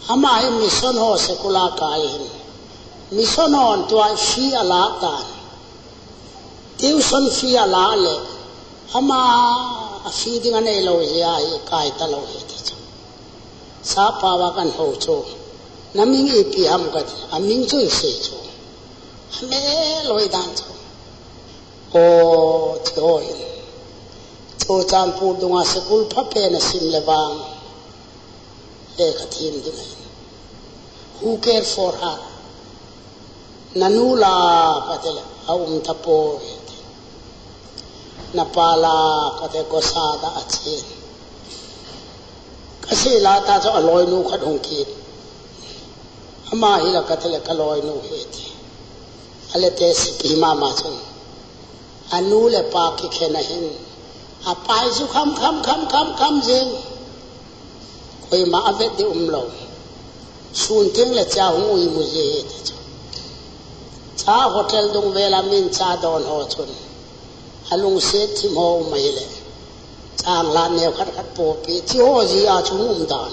ama hi mission ho secular kai hin. Mission hon tua fee a la tan. Tuition fee a la le ama a fee ding a nei lo hi a hi kai ta lo hi ti chu. Sa pa wa kan ho chu. Na ming ipi ham ka ti. A ming chu i se chu. A me loi dan chu. O ti ho hin. Chu chan pu dunga school pha pe na sim le vang. Le ka thim ding ahi. Who care for her? Na nu la ka ti le a um ta poi. Na pa la ka ti ko sa da a chi. Ka sei la ta chu a loi nu khat hung kit. Ama hi la ka ti le ka loi nu hi ti. Ale te si pi ma ma chun. A nu le pa ki khen a hin. A pai chu kham kham kham kham kham jing. Koima a vet di um lo. Sun ting le cha hung ui mu je ti chu. Cha hotel dung vela min cha don ho chun. A lungset thim ho um ahi le. Chang la neu khat khat po pi. Chi ho ji a chu um dan.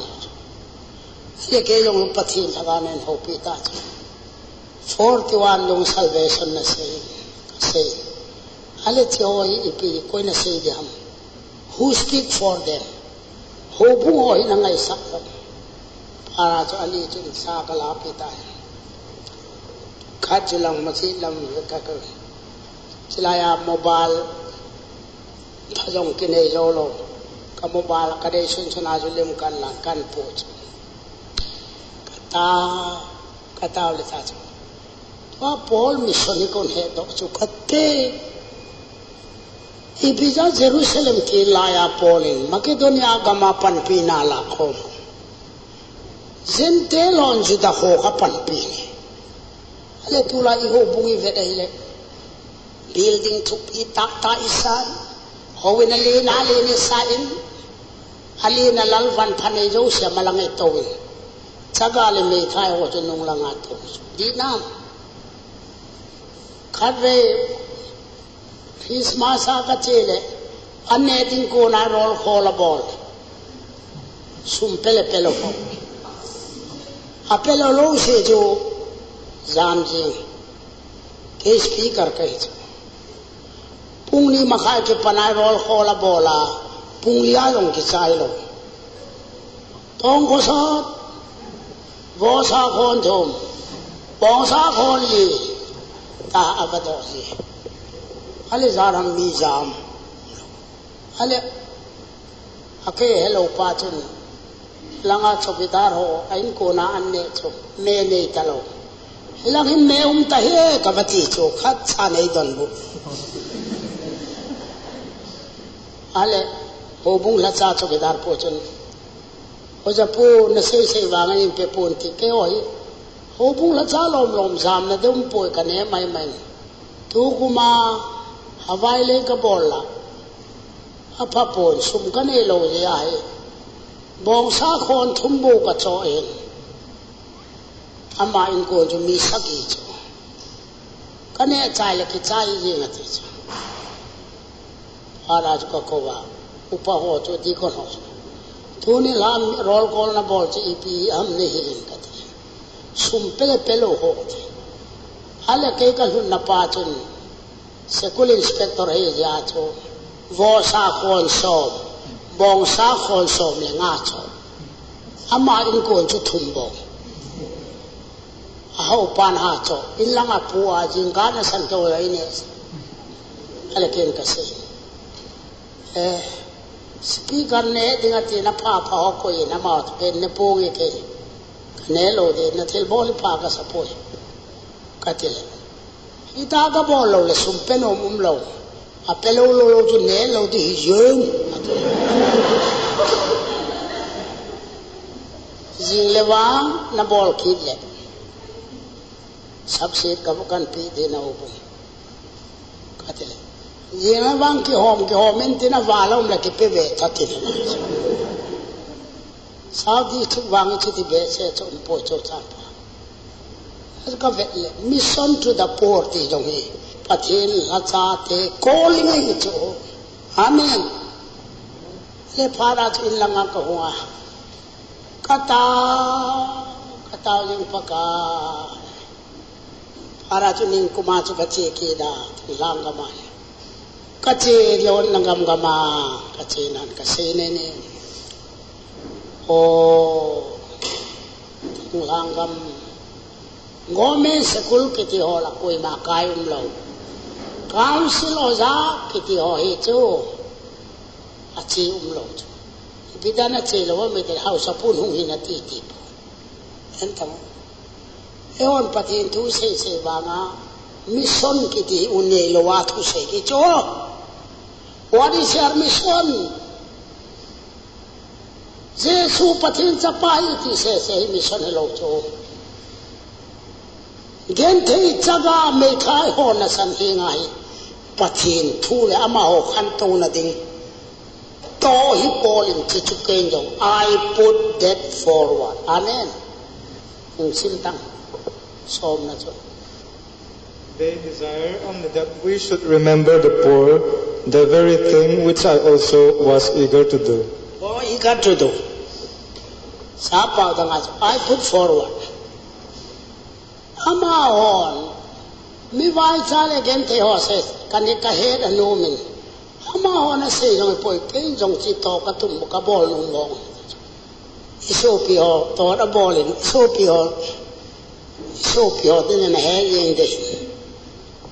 Ye ke jong Pathen thaga nen ho pi ta chu. Forty-one lung salvation na sei, sei. Ale chi ho hi ipi koi na sei di ham. Who speak for them? Ho bung ho hi na ngai sak lo. Para chu ali chun sa ka la pi ta. Khat chu lang ma chi lam ka ka. Chi la ya mobile. Pha jong ki nei lo lo. Ka mobile ka dei sun sun a chu lim kan lang kan pu chu. Ka ta, ka ta le ta chu. Tua Paul mission hi kon he doh chu kate. Ipi ja Jerusalem ki laya Paul in Macedonia gama panpi na la khom. Gentile hon Juda ho ka panpi ni. Ale tula i ho bung i vet ahile. Building thupi tak ta i san. Ho in a le na le ni sa in. A le na lal van phanei jo sia malang e to in. Chaga le mei khai ho chu nung langa to. Di nam. Khat ve Christmas a ka che le, an ne ding kona roll call a bol. Sum pele pele ho. A pele lo se chu jam jing. Ke speaker ka hi chu. Pung ni makhai ke panai roll call a bol a. Pung li a jong ki chai lo. Tong khosat, vosa khon thum, bongsa khon li, ta a va doh ji. Ale jaram mi jam. Ale, a ke hello pa chun, langa chowkidar ho, a in kona an ne chu, me nei ta lo. Hilang hin me um ta hi, ka va ti chu, khat cha nei don bu. Ale, ho bung la cha chowkidar po chun, Oja pu, na sei sei vang in pe pun ti ke oi. Ho bung la cha lom lom jam na dum poi ka ne mai mai. Tu kuma Hawaii le ka bol la. A pha pon sum ka nei lo je a hi. Bongsa khon thum bu ka cho in. Ama in kon chu mi sagi chu. Ka neh chai le kichai jeng ati chu. Phat a chu ka kou a, upa ho chu, deacon ho chu. Tuni lam roll call na bol chu ipi ham nei hi in ka ti. Sum pe le pe lou ho ka ti. Ale kei ka lhunna pa chun, School inspector hi jeh a chu, vohsa khon som, bongsa khon som le nga chu. Ama in kon chu thum bou. A hou pan ha chu, in lang a pu a jingkah na san to la in e. Ale ken ka sei. Eh, speaker ne ding ati na pha pha ho ko in ama pen ne pu nge ke. Ka ne lou de na thil bol pha ka sa poi. Ka ti le. Hita ka bol lou le sum pe nom um lou. A pe lou lou lou chu ne lou di hi yen. Jing le vang na bol kit le. Sap sit ka bu kan pi de na u bu. Ka ti le. Jing le vang kihom, kihom in ti na va lou le kipe ve ta ti le. Saudi thuk vang chu ti be se chu um po chu chan pa. Ka vet le, mission to the poor ti jong hi. Pathen lhacha te calling ahi chu. Amen. Le phat a chu in lang a ka hung a. Ka ta, ka ta jing pa ka. Phat a chu ning kum a chu ka che kit a, Thinglhang gam a. Ka che lon na gam gam a, ka che nan ka sei ne ne. O, Thinglhang gam. Government school kiti ho la koima kai um lou. Council oja kiti ho hi chu. A che um lou chu. Ipi dan a che lou a, mi te hausa pun hung hin a ti ti. En tang. Eihon Pathen thu sei sei vang a, mission kiti u nei lou a thu sei kit chu. What is your mission? Jesu Pathen chapa hi ti sei sei hi mission hi lou chu. Genthei chaga meikhai ho na san hi ngai. Pathen thu le amaho khantouna ding. To hi Paul in ti chu ken jong, I put that forward. Amen. Hung sim tang. Som na chu. They desire only that we should remember the poor, the very thing which I also was eager to do. Oh, eager to do. Sa pau dang a chu, I put forward. Amahon, mi vaicha le genthei ho se, ka ni ka het a nom in. Amahon a sei jong poi, kei jong chi to ka tum ka bol nom bong. I sopi ho, to da bol in, i sopi ho, i sopi ho, tin na he jeng de.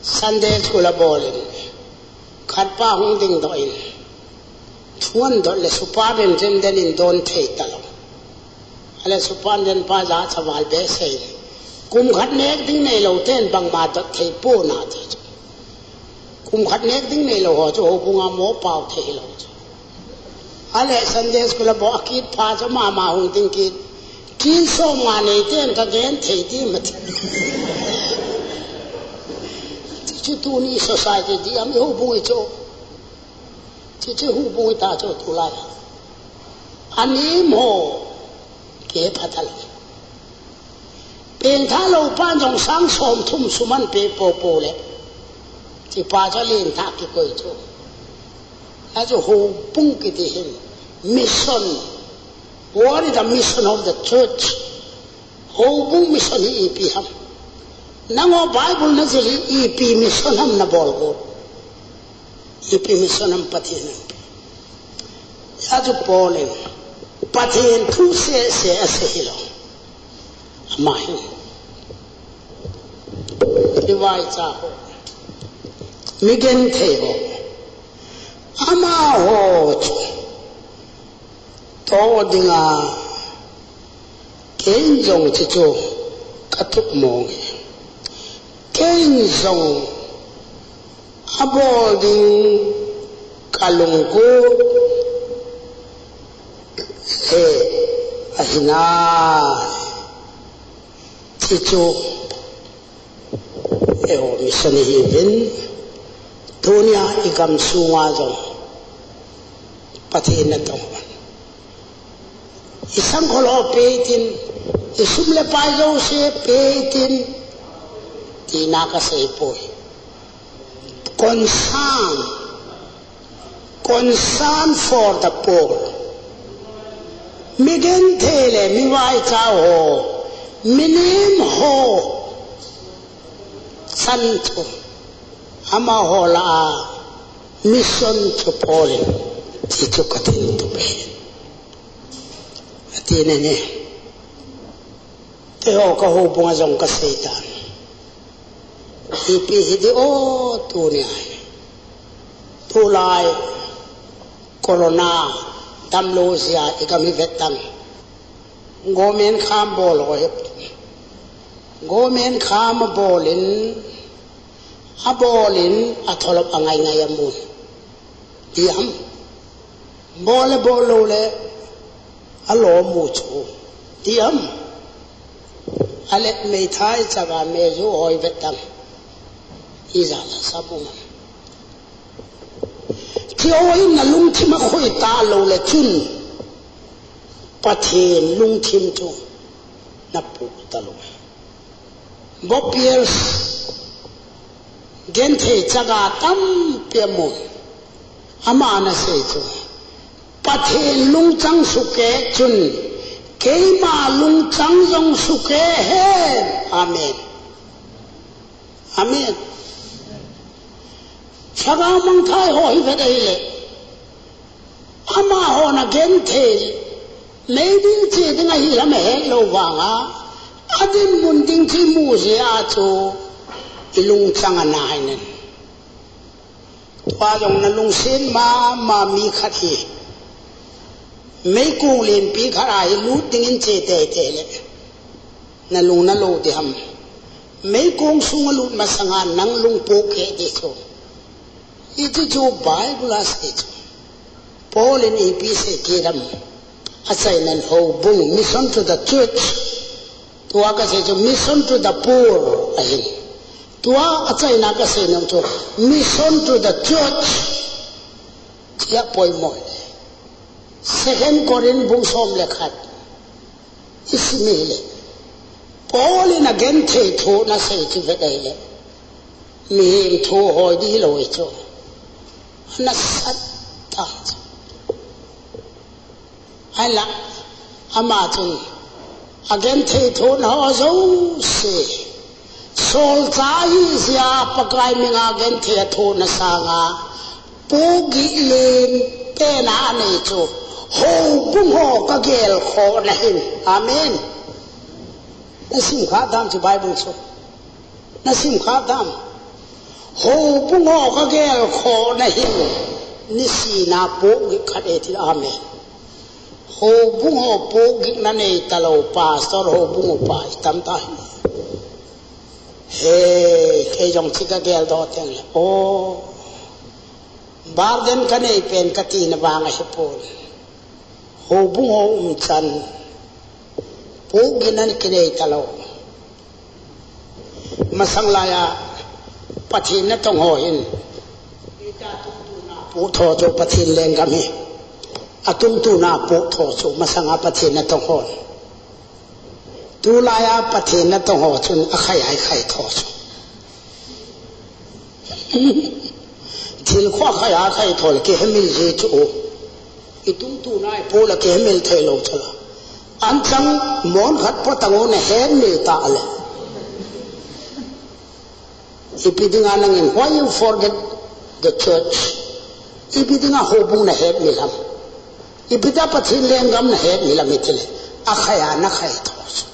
Sunday school a bol in. Khat pa hung ding doh in. Thuan doh le supa den den den in don thei ta lou. Ale supan den pa ja chaval be sei. Kum khat nek ding nei lou ten bangma dot thei po na ti chu. Kum khat nek ding nei lou ho chu houbung a mo pau thei lou chu. Ale Sunday school a bol a kit pha chu mama hung ding kit. Kin som nga nei ten ka gen thei ti ma ti. Ti chu tuni society di am i houbung i chu. Ti chu houbung i ta chu tulai. Ani mo. Ke phatal. Pengtha lou pan jong sang som thum suman pe po po le. Ti pa chu len tha kikoi chu. A chu houbung kiti hin. Mission. What is the mission of the church? Houbung mission hi ipi ham. Nangho Bible na jil hi ipi mission ham na bol go. Ipi mission ham Pathen in. A chu Paul in. Pathen thu se se a sei hilou. Ama hin. I vaicha ho. Mi genthei ho. Amaho chu. To dinga. Ken jong chi chu. Ka tup mong e. Ken jong. A bol ding ka lungkut e, a hina ti chu eiho mission hi vin tunia i gam sunga jong Pathen na tong. I sangkhol ho pe tin, i sum le pai jouse pe tin, tina ka sei poi. Concern. Concern for the poor. Mi genthei le mi vaicha ho, mi nem ho chan chu, amaho lah a mission chu Paul in ti chu ka tin tu pe. Ati nene. Keiho ka houbung a jong ka sei tan. Ipi hi di o tuni a hi. Tulai corona damlou jeh a i gam hi vet tan. Government kham bol ho hi. Government kham a bol in, a bol in a tholop a ngai ngai a mun. Ti ham. Bol le bol lou le a lo mu chu. Ti ham. A le meithai chaga me ju hoi vet tan. Ijat a sa bu man. Keiho in na lungthim a khoi ta lou le chun Pathen lungthim chu na pu ta lou. Bob Pierce genthei chaga tampi amun. Ama ana sei chu, Pathen lungchang sukeh chun keima lungchang jong sukeh hen. Amen. Amen. Lhagao mangthai ho hi vet ahile, amaho na genthei, meidil che ding ahi lam ahet lou vanga, a dinmun ding chu i mu jeh a chu i lungchang ana hai nen. Tua jong na lungset mama mi khat hi meikong lenpi khat a hi lut ding in che teitei le, na lung na lo di ham. Meikong sung a lut masanga nang lung pohkeh di chu. Hichu chu Bible a sei chu. Paul in ipi sei kit ham. Achaina in houbung, mission to the church. Tua ka sei chu mission to the poor ahin. Tua achaina ka sei nom chu mission to the church. Tia poimo. Second Corinth bung som le khat. I sim hile, Paul in a genthei thu na sei chu vet ahile, mihem thu hoi di lou hi chu. Ana sat ta chu. Ahinla, ama chun a genthei thu na ho jouse, solchah ahi jeh a Pakai minga genthei a thohna sanga, pohgih len pen a anei chu, houbung ho ka gelkhohna hin. Amen. Na sim kha tam chu Bible chu. Na sim kha tam. Houbung ho ka gelkhohna hin. Nisim a pohgih khat e ti. Amen. Houbung ho pohgih na nei talou, pastor houbung upa i tam ta hi. He, kei jong chu ka geldoh teng le. O, burden ka nei pen ka tina vang ahi pon. Houbung ho umchan. Pohgih na kinei talou. Masang laiya Pathen natong ho hin. Ita tungtuna pohtho chu Pathen lenggam hi. Atungtuna pohtho chu masanga Pathen natong ho. Tulaiya Pathen natong ho chun akhai a ikhai tho chu. Thil khu akhai a ikhai tho le kihemil ji chu. Itungtuna ipo le kihemil thei lou chu la. Anchang mon khat po tang u na hemil ta le. Ipi dinga nangin, why you forget the church? Ipi dinga houbung na hemil ham? Ipi dinga Pathen lenggam na hemil ham itile. Akhai a na khai tho chu.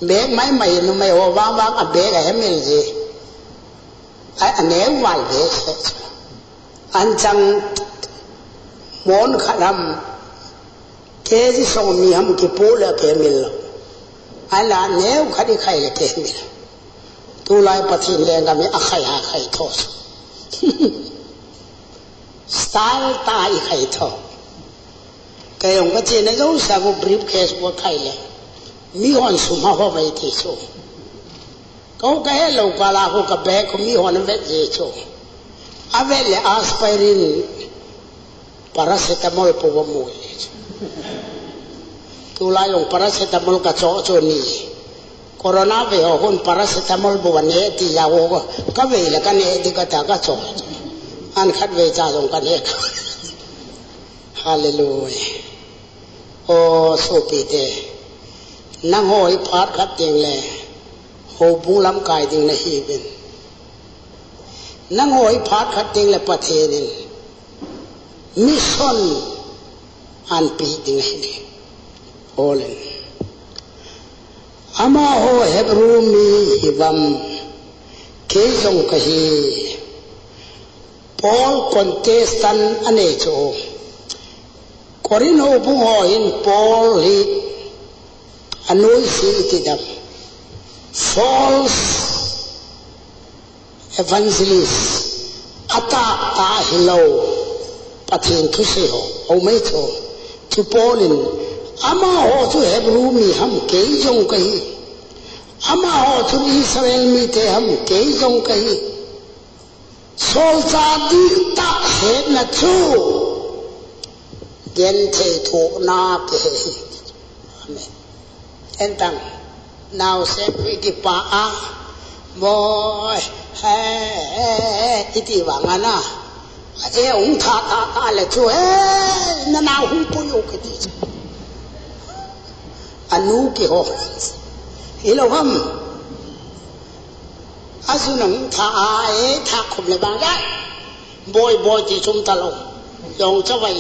Bag mai mai numei ho vang vang a bag ahemil ji. Ai, aneu val ve se chu. Anchang mon khat ham, K G som ni ham kipo le kihemil lou. Ahinla neu khat ikhai le kihemil. Tulai Pathen lenggam hi akhai a khai tho chu. Style tah a ikhai tho. Kei jong ka chena jouse a khu briefcase khu akhai le. Mihon sum a ho mai ti chu. Kou ka helou kah la khu ka bag khu mihon avet ji chu. Avet le aspirin, paracetamol po amu ji chu. Tulai jong paracetamol ka choh chu ni. Corona vei ho hun paracetamol bou ane ti ja ho ko. Ka vei le ka ne di ka ta ka cho. An khat vei cha jong ka ne ka. Hallelujah. O sopite. Nangho hi phat khat ding le houbung lamkai ding nahiuvin. Nangho hi phat khat ding le Pathen in mission anapeh ding ahi. Paul in. Amaho Hebrew mi hiuvam, kei jong kahi. Paul contestant anei chu. Corinth houbung ho hin Paul hi anoise iti dam. False evangelist, atahtah hilou Pathen thusei ho, aumai chu. Chu Paul in, amaho chu Hebrew mi ham, kei jong kahi. Amaho chu Israel mite ham, kei jong kahi. Solchah dihtah hetna chu genthei thohna kihe hi. Amen. Entang, naosen hui kipah a, boi, he, he, he, iti vang ana. Ache hung tha, tha, tha le chu, he, na nao hung pui u kiti chu. Anu kiho. Hilou ham. Achu nahung tha a, e, tha khum le bang le. Boi, boi ti chom talou. Jong chavai.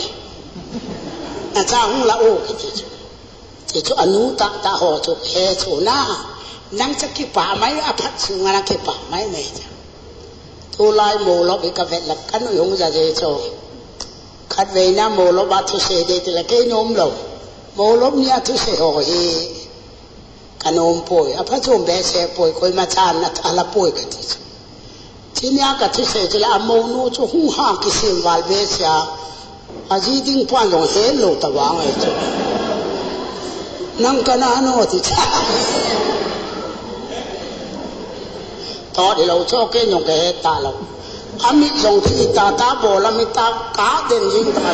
Nacha hung la u kiti chu. Ti chu anu tahtah ho chu he chu na. Nang cha kipah mai, aphat sunga na kipah mai mai cha. Tulai molop hi ka vet le ka nui hung ja je chu. Khatvei na molop a thusei ding ti le kei nom lou. Molop nia thusei ho hi. Ka nom poi, apha chom behseh poi, koima chan a, ala poi kati chu. Chunia ka thusei chu le amounu chu hung ha kisem val behseh a. Aji ding pan jong helou ta vang ahi chu. Nang ka na no ti cha. Tot hilou chu kei jong ka he talou. Amit jong chu ita ta bol amit ta ka den jing ta.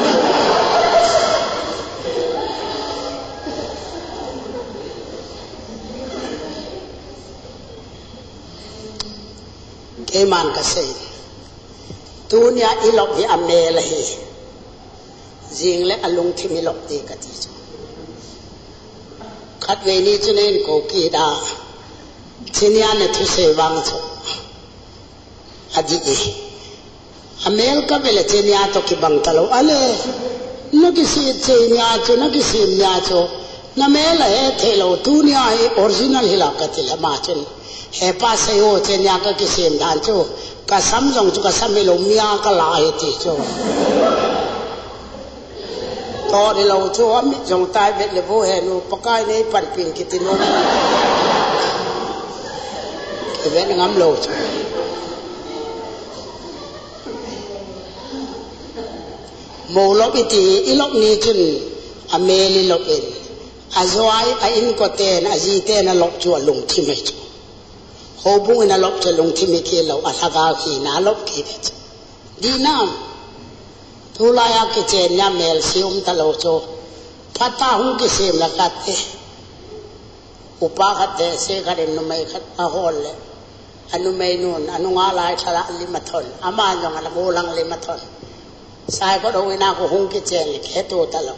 Keiman kasei. Tunia ilop hi amel ahi. Jing le alungthim ilop ding kati chu. Khatvei ni chu nen ko kida. Chunia na thusei vang chu. Adih e. Amel ka vel a chunia toh kibang talou. Ale, na kisem chunia chu, na kisem nia chu. Na mel a he thei lou, tunia hi original hilou kati le ama chun. He pa sei o chunia ka kisem dan chu. Ka sam jong chu ka sam hilou, mia ka la ahi ti chu. Tot hilou chu, amit jong tai vet le vo he nu, Pakai nei panpin kiti nu. Kivet ngam lou chu. Molop iti, ilop ni chun, amel ilop in. Ajoa, a inkoten, ajiten alop chu alungthim ahi chu. Houbung in alop chu alungthim hi kilou, alhagao hina alop kit ahi chu. Dih nam. Tulai a kichen nia melse um talou chu. Phat a hung kisem la kate. Upa khat te, se khat in numei khat ahol le. Anumei nun, anunga lai thala lim athon. Ama jong ala mulang lim athon. Sai ko do ina ko hung kichen le, keto talou.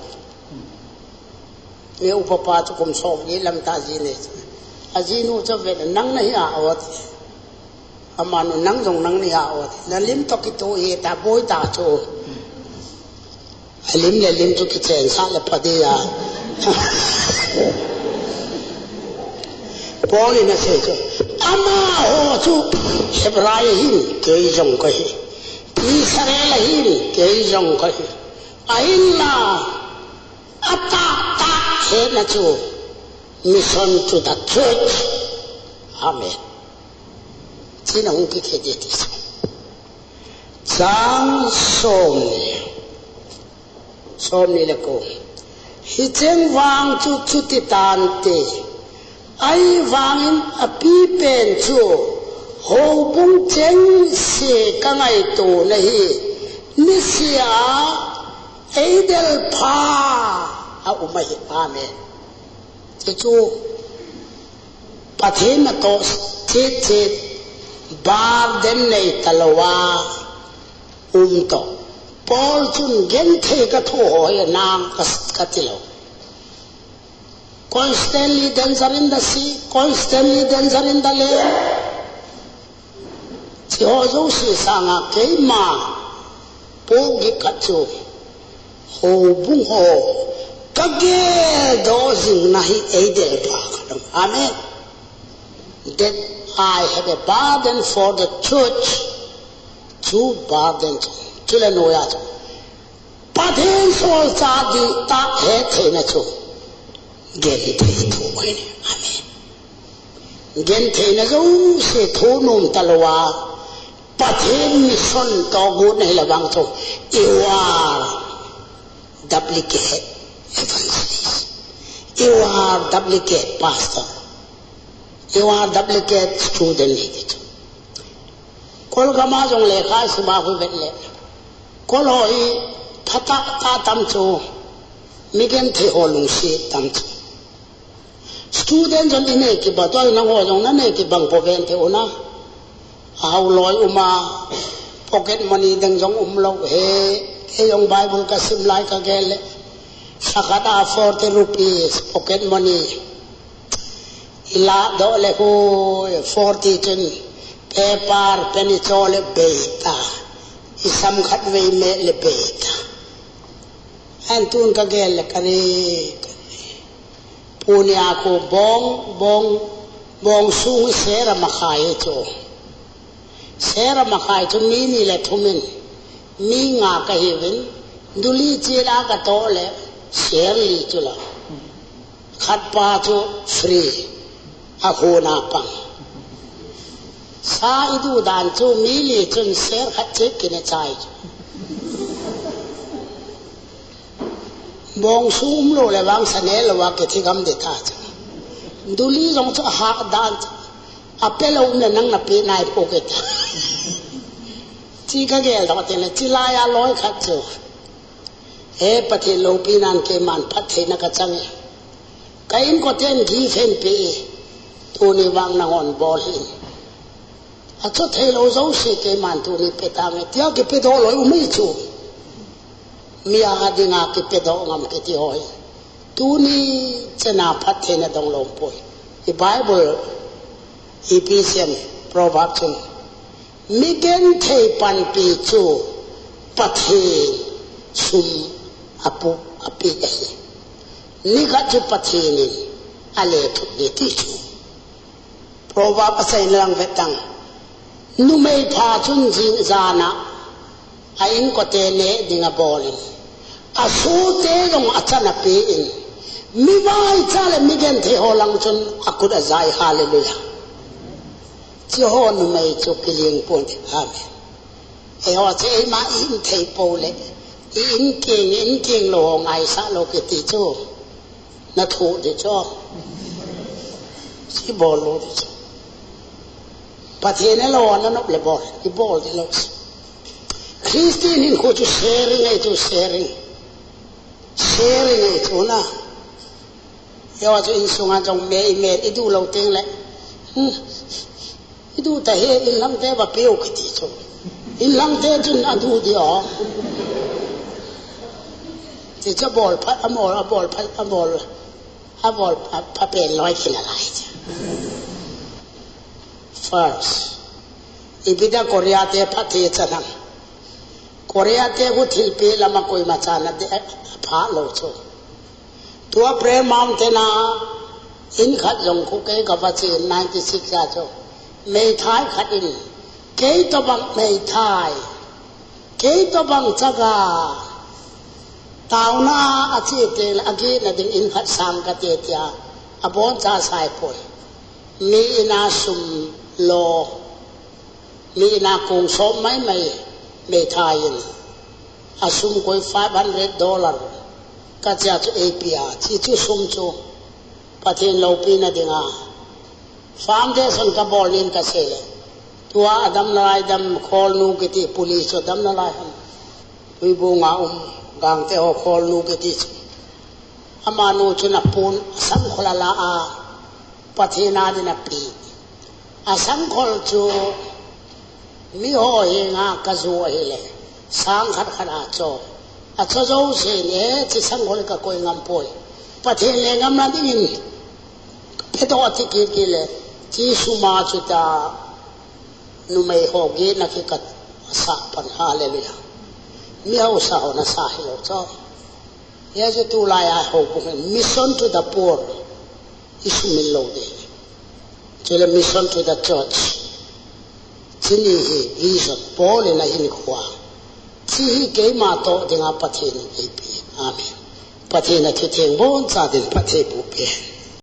Mi upa pa chu kum som ni lam ta ji nei. Ajinu chu vet nang nahi a ot. Amanu nang jong nang nahi a ot. Na lim toh kitoh hi ta boi ta chu. Alim le lim chu kichen sah le pha ding a. Paul in asei chu. Amaho chu Hebrai ahin kei jong kahi. Israel ahin kei jong kahi. Ahinla. Atahtah hetna chu mission to the church. Amen. China hung kikhe ding ti chu. Chang som ni. Som ni le ko. Hicheng vang chu chuti tante. Ahivangin apipen chu houbung chengse ka ngaito nahi. Nisea eidel pha aum ahi. Amen. Chuchu Pathen natoh chet chet, burden nei talou a um toh. Paul chun genthei ka thoh ho hi nang ka, ka tilou. Constantly danger in the sea, constantly danger in the land. Hiche ho jouse sanga keima pohgih khat chu houbung ho ka geldoh jingna hi eidel pa khat. Amen. That I have a burden for the church. Chu burden chu. Chule noiya chu Pathen solchah dihtah hetheina chu genthei thoh ahi. Amen. Gentheina jouse thoh nom talou a, Pathen mission toh got na hile vang chu, you are duplicate evangelist. You are duplicate pastor. You are duplicate student hi ti chu. Kol gam a jong lekha sim a khu vet le, Kol ho hi phatah tah tam chu, mi genthei ho lungset tam chu. Student jong inei kibang, tua hi nangho jong nanei kibang pou ven thei u na. Ahao loi um a, pocket money ding jong umlou he. Kei jong Bible ka sim lai ka gel le, sakhat a forty rupees pocket money. Ilah doh le hui, forty chun paper pen icho le bei ta. Isam khat vei me le bei ta. An tun ka gel le ka ri, ka ri. Punia khu bong, bong, bong sung sera makhai chu. Sera makhai chu mi ni le thum in, mi nga ka hiuvin, duli chila ka toh le, ser li chu la. Khat pa chu free, a huna pang. Sa idu dan chu mi li chun ser khat cheh kine chai chu. Bong sung umlou le vang sa nelou a kithi gam ding ta chu. Duli jong chu ahah dan chu. Apelou um le nang nape nai pou kiti. Chi ka geldoh teng le, chilai a loi khat chu, He Pathen, loupina in keiman phattheina ka chang e. Ka inkoten gift eipe e. Tuni vang nanghon bol hih in. Achoh theilou jouse keiman tuni pe tange, tia kipedoh loi um ahi chu. Mi a dinga kipedoh ngam kiti ho hi, tuni chana phattheina dong lou poi. I Bible, Ephesian, Proverb chun, mi genthei panpi chu Pathen sum apu, api ahi. Nikhat chu Pathen in ale thut ding ti chu. Proverb aseina lang vet tang. Numei pha chun jing jan a, a inkote neh ding abol in, asohte jong achan ape in, mi vaicha le mi genthei ho lang chun akhut ajai. Hallelujah. Hiche ho numei chu kiling pon te. Amen. Eiho chu eima i in thei pou le, i in keng, i in keng lou ho ngaisah lou kiti chu. Na thoh ding chu. Ibol lou ding chu. Pathen elou a nanop le bol, ibol ding lou. Christian hinkho chu sharing ahi chu, sharing. Sharing ahi chu na. Eiho chu insunga jong me, i me, i du lou teng le. Hmm. I du ta he, inlhangte va peo kiti chu. Inlhangte chun adu ding o. Ti chu abol phat, abol, abol phat, abol. Abol phat, phat pen loi kina lai chu. First. Ipi dia Korea te phatthei achan ham. Korea te khu thilpeh lama koima chan adeh, apha lou chu. Tua Prayer Mountain a in khat jong khu kei kava chen ninety six a chu. Meithai khat in, kei tobang meithai, kei tobang chaga, taona a che teng le agehna ding in khat sang kate tia, aboncha sai poi. Mi in a sum lo, mi in a kong som maimai, meithai in. Asum koi five hundred dollar. Ka chia chu eipia, chi chu sum chu. Pathen loupina dinga. Foundation kabol nin kasei le. Tua adam nalai dam kholnu kiti police chu adam nalai ham. Tuibung a um, gangte ho kholnu kiti chu. Amanu chun apon, asam khol ala a. Pathen a din a pi. A sangkhol chu mi ho henga ka ju ahile, sang khat khat a cho. A cho jouse in, e, chi sangkhol ka koi ngam poi. Pathen le ngamna dingin, phedoh ti kit kit le, chi suma chu ta, numei ho git na ki ka sa pan, hallelujah. Mi hausa ho na sa hi lo cho. Hia chu tulai a ho bu mission to the poor. I sumil lo de. Chule mission to the church. Chini hi vision Paul in a hin khua. Chi hi keima to dinga Pathen in eipi. Amen. Pathen a thitheng bon cha din Pathen bu pe.